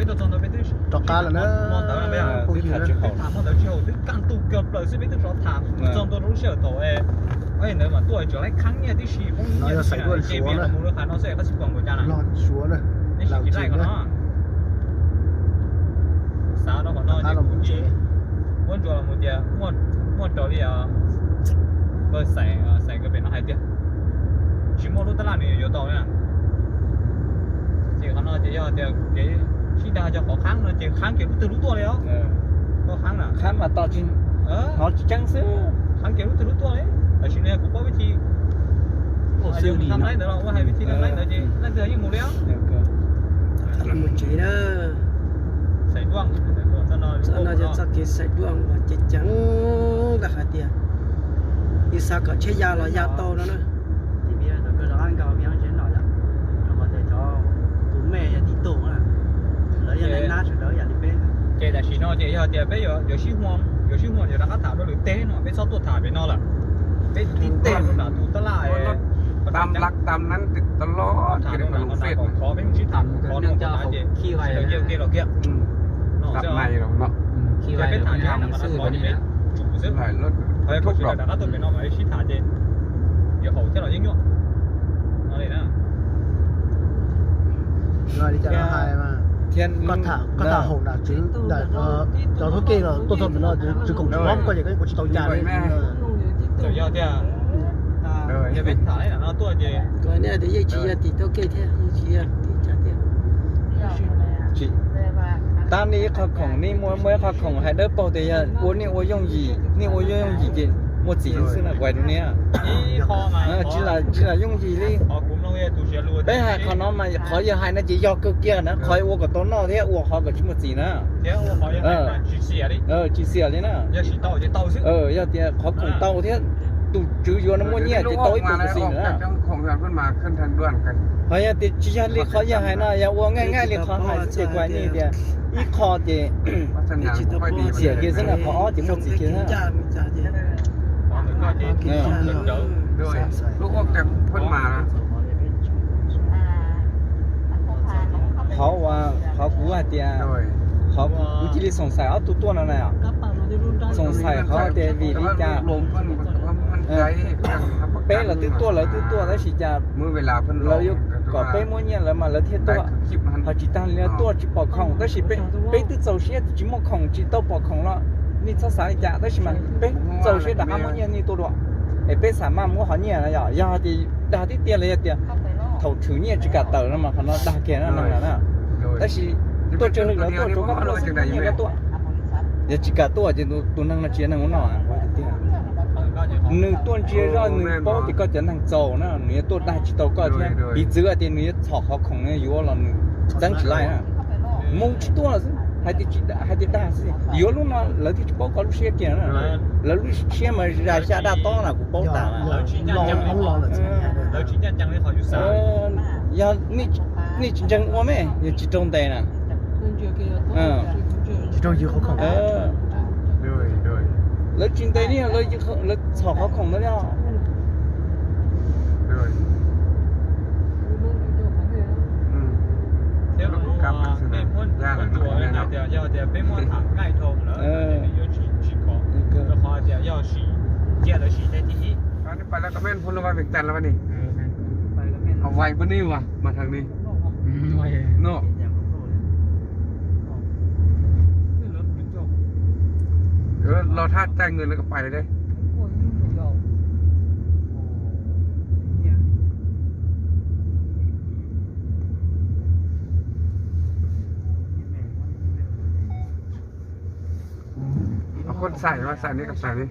Rov qab lawm na. Twb tham tsis haum, twb kaj ntug kawg plaws xwb, peb twb rov tham txog ntua rau lub sij hawm thaum ntawd mas tuaj tseem laib khaeb nyiaj tib si. No yog Xaiv Duaj Suav na. Los Suav na. Neb sim laij ko no. Xav rau qhov no ces kuv muab ntsuas los mus tias muaj raws li Xaiv, Xaiv nkawd pem no hais tias tsis muaj lub tab laj nws yuav tau na. Ces qhov no ces yog tias kev sib dag cov qhov qhaeb no ces qhaeb kiag lub twg lub tuaj li os. Qhaeb mas tos tsis, hnov tsis tseeb xwb. Qhaeb kiag lub twg lub tuaj li. Tam sim no kuv paub vib thi, yog mus tham laib ntawd los ua hais vib thi tham laib ntawd ces leej twg yeej mus li os. Mus tsev na. Txoj no yog txoj kev Xaiv Duaj uas ceev ceev ntag hais tias yus xav kom tsheb ya los ya tau no na. Ces tam sim no ces yog tias peb yuav sib, yuav sib muag yuav rov qab tham rau lwm teg no, peb txhob tuaj tham pem no lawm. Peb tib teg rau nram tus tab laj tam lab tam nab tod los tham rau nram no, qhov peb mus sib tham qhov no ces sawv daws cia ua ke los kiag. Peb tham xwb, qhov peb sawv daws rov qab tuaj pem no mas sib tham ces yuav haum thiab los yeej nyuaj no li na. Koj tham haum nram tswv, cov thoob kej los tuaj txog pem no, tswv koom tsis mob koj ces koj yeej ua tsis tau cas li. Txawm yog tias, yog peb tham no tuaj ces, yeej tsis yog tim thoob kej thiab, yeej tsis yog tim tswv thiab. Tab nej ib qho khoom, nej muaj, muaj ib qho khoom hais dawb paug tias yog ua, nej ua yooj yim, nej ua yooj yim ces muaj txim xwb na, kuv hais rau nej. Tsis lam yooj yim li. Peb hais qhov no mas qhov yawg hais no ces yog kawg kiag na, qhov ua kom tau noj thiab ua qhov kom tsis muaj txim na. Tsis xiam li na. Yog tias qhov khoom tau thiab tus tswv yuav no muaj nyiaj ces tau ib tug tus txim na. Ho yog tias tsis yog li qhov yawg hais no, yog ua nqaij nqaij li qhov hais xwb ces kuv hais nej tias ib qho ces xiam kiag xwb na, qhov ob ces muaj txim kiag xwb. Qhov uas, qhov kuv hais tias, qhov kuv cia li xoom xaim ob tug tuaj no na, xoom xaim qhov tias vim li cas peb lawv twb tuaj, lawv twb tuaj tab sis cas lawv yuav kom peb muab nyiaj lawv mas lawv thiaj tuaj. Ho tsis tag li no tuaj tsis pom khoom tab sis peb twb txaus siab tsis muaj khoom tsis tau pom khoom los nej txhob xav li cas tab sis mas peb txaus siab rov qab muab nyiaj nej tuaj dua. Es peb xav maj muab qhov nyiaj no yog, yog tias dag tib tiag los yog tias thaum tshwm nyiaj tsis kam tawm no mas qhov no dag kiag no na. Tab sis tuaj tsawg leej lawv tuaj, tsuav koj tuaj xwb, muab nyiaj koj tuaj. Yog tsis kam tuaj ces tus neeg no tsis yog neeg ua noj. Nws tuaj ntsia zoj nws paub tias koj cov neeg txaus na, nws yuav tuaj dag tsis tau koj thiab. Piv txwv tias nws yuav txhom qhov khoom no yuav los nws txeeb tsis laij na. Mus tsis tuaj xwb, hais tias dag xwb, yuav lub no lawv thiaj tsis paub koj lub siab kiag na. Lawv lub siab mas zam xya daj tob na kuv paub tas. Yog nej tsis ntseeg ua me, yog tsis raug ntes na. Lawv tsis ntes li, lawv txhom qhov khoom no li. Thiab kuv muab ntsuas hais tias yog tias peb muab tham nqaij dhau lawm yuav tsis khov, rau qhov tias yog sim cia lawv sim teb thib ib. Pais lawv comment phun lawv vais vim tas lawv vais ni, vais pw ni mas mas thawm ni no. Los thaj cai người lawv kom pais lawm deb. Koj xaim mas xaim ni, koj xaim ni.